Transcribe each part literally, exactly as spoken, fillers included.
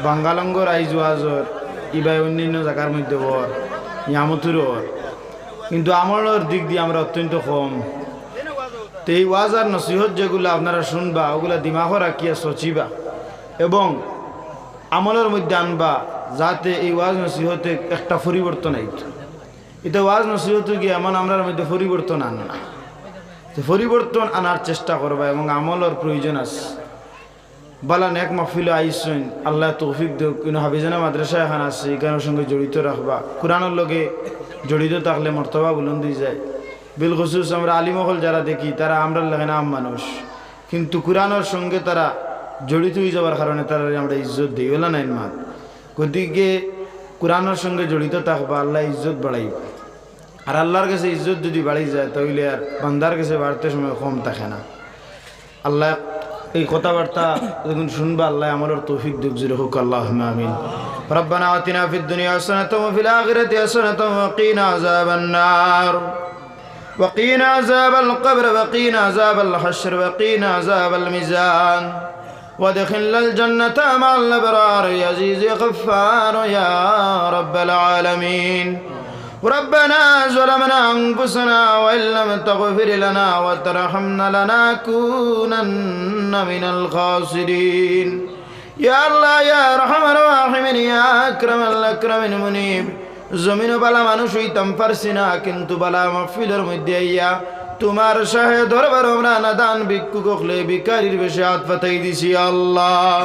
বাঙ্গালঙ্গর আইজ ওয়াজর, ইবায় অন্যান্য জাগার মধ্যে অর, ইয়ামতুর অর, কিন্তু আমলর দিক দি আমরা অত্যন্ত কম। তে এই ওয়াজ আর নসিহত যেগুলা আপনারা শুনবা, ওগুলা দিমাগো রাখিয়া সচিবা এবং আমলর মধ্যে আনবা, যাতে এই ওয়াজ নসিহতে একটা পরিবর্তন আইতো। ইতা ওয়াজ নসিহতে গিয়া এমন আমরার মধ্যে পরিবর্তন আনে না। তে পরিবর্তন আনার চেষ্টা করবা এবং আমলর প্রয়োজন আছে। বালা নেক মাহফিলো আইছইন, আল্লায় তৌফিক দেউক। ইনো হাফিজানা মাদ্রাসা এখান আছে, ইখানর সঙ্গে জড়িত রাখবা। কুরআনর লগে জড়িত থাকলে মর্তবা বুলন্দ অই যায়। বিলখুসুস আমরা আলিম অকল যারা দেখি, তারা আমরার লাখান আম মানুষ, কিন্তু কুরআনর সঙ্গে তারা জড়িত অই যাওয়ার কারণে তারারে আমরা ইজ্জত দেই, অলা নাইন মাত। গতিকে কুরআনর সঙ্গে জড়িত থাকবা, আল্লায় ইজ্জত বাড়াইবা। আর আল্লার গেছে ইজ্জত যুদি বাড়ি যায়, তাইলে আর বান্দার গেছে বাড়তে সময় কম থাকে না। আল্লায় এই কথাবার্তা যখন শুনবা, আল্লায় আমলর তৌফিক দেউক, জোরে কউক্কা আল্লাহুম্মা আমিন। ربنا آتنا في الدنيا حسنة وفي الآخرة حسنة وقنا عذاب النار وقنا عذاب القبر وقنا عذاب الحشر وقنا عذاب الميزان وادخلنا الجنة مع الأبرار يا عزيز يا غفار يا رب العالمين. ربنا ظلمنا أنفسنا وإن لم تغفر لنا وترحمنا لنكونن من الخاسرين. ইয়া আল্লাহ, ইয়া আরহামার রাহিমিন, ইয়া আকরামাল আকরামিন মুনিব, জমিনো বালা মানুষ অইতাম পারছি না, কিন্তু বালা মাহফিলর মধ্যে আইয়া তুমার শাহে দরবার আমরা নাদান ভিক্ষুক অকলে ভিখারির বেশে আত পাতাই দিছি। আল্লাহ,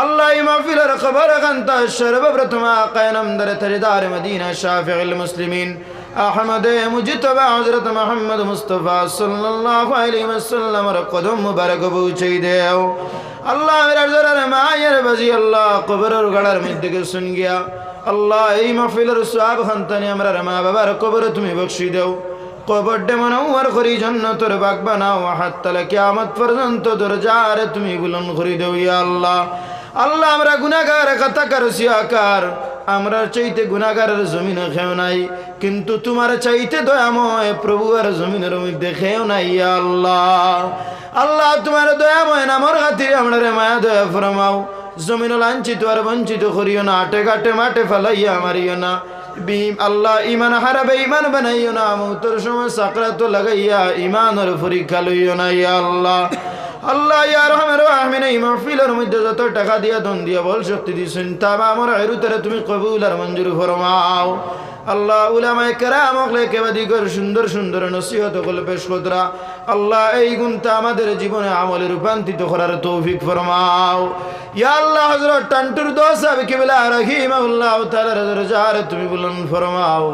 আল্লাহ, ই মাহফিলর খবর খান্তা সর্বপ্রথম আকায়ে নামদারে তাজদারে মদিনা শাফিউল মুসলিমিন আহমদে মুজতবা হযরত মুহাম্মদ মুস্তাফা সাল্লাল্লাহু আলাইহি ওয়াসাল্লামর কদম মুবারক পৌঁছাই দেও। আল্লাহ, আমরার যারার মায়ের বাজি, আল্লাহ, কবরর গাড়ার মধ্যে গেছইন গিয়া, আল্লাহ, এই মাহফিলর সওয়াব খান্তানি আমরার মা বাবার কবরে তুমি বখশি দেও। কবরডে মুনাওয়ার করি জন্নতর বাগ বানাও, হাত্তাল কিয়ামত পর্যন্ত দরজারে তুমি বুলন্দ করি দেও, ইয়া আল্লাহ। আল্লাহ, আমরা গুনাগার, খাতাকার, সিয়াকার, আমরার চাইতে গুনাগারর জমিনো কেউ নাই, কিন্তু তুমার চাইতে দয়াময় প্রভু আর জমিনর মধ্যে কেউ নাই, ইয়া আল্লাহ। আল্লাহ, তুমার দয়াময় নামর খাতিরে আমরারে মায়া দয়া ফরমাও। জমিনো লাঞ্ছিত আর বঞ্চিত করিও না, আটে ঘাটে মাঠে ফালাইয়া মারিও না। বি-, আল্লাহ, ইমান হারা বেইমান বানাইও না, মউতর সময় সাকরাতো লাগাইয়া ইমানর পরীক্ষা লইও না, ইয়া আল্লাহ। আল্লাহ, ইয়া আরহামার রাহিমিন, এই মাহফিলর মধ্যে যত টেকা দিয়া, ধন দিয়া, বল শক্তি দিছইন, তামামর খেইরুতারে তুমি কবুল আর মঞ্জুর ফরমাও। আল্লাহ, উলামায়ে কেরাম অকলে কেবাদিগর সুন্দর সুন্দর নসিহত অকল পেশ করতরা। আল্লাহ, এইগুনতা আমাদের জীবনে আমলে রূপান্তরিত করার তৌফিক ফরমাও। ইয়া আল্লাহ, হযরত টান্টুর দোস্ত সাহেব কিবলা রাহিমাহুল্লাহ তাআলার দরজারে তুমি বুলন্দ ফরমাও।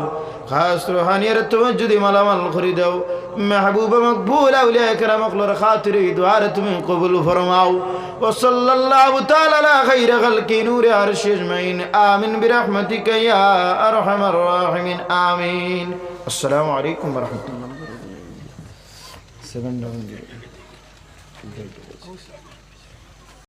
খাস রুহানিয়াত তুমি যুদি মালামাল করি দেও, মাহবুব মকবুল আউলিয়া কেরাম অকলর খাতিরে ই দোয়ারে তুমি কবুল ফরমাও। وصلى الله تعالى على خير خلقه نور عرشه أجمعين. آمين برحمتك يا أرحم الراحمين. آمين. السلام عليكم ورحمة الله. Seven double zero.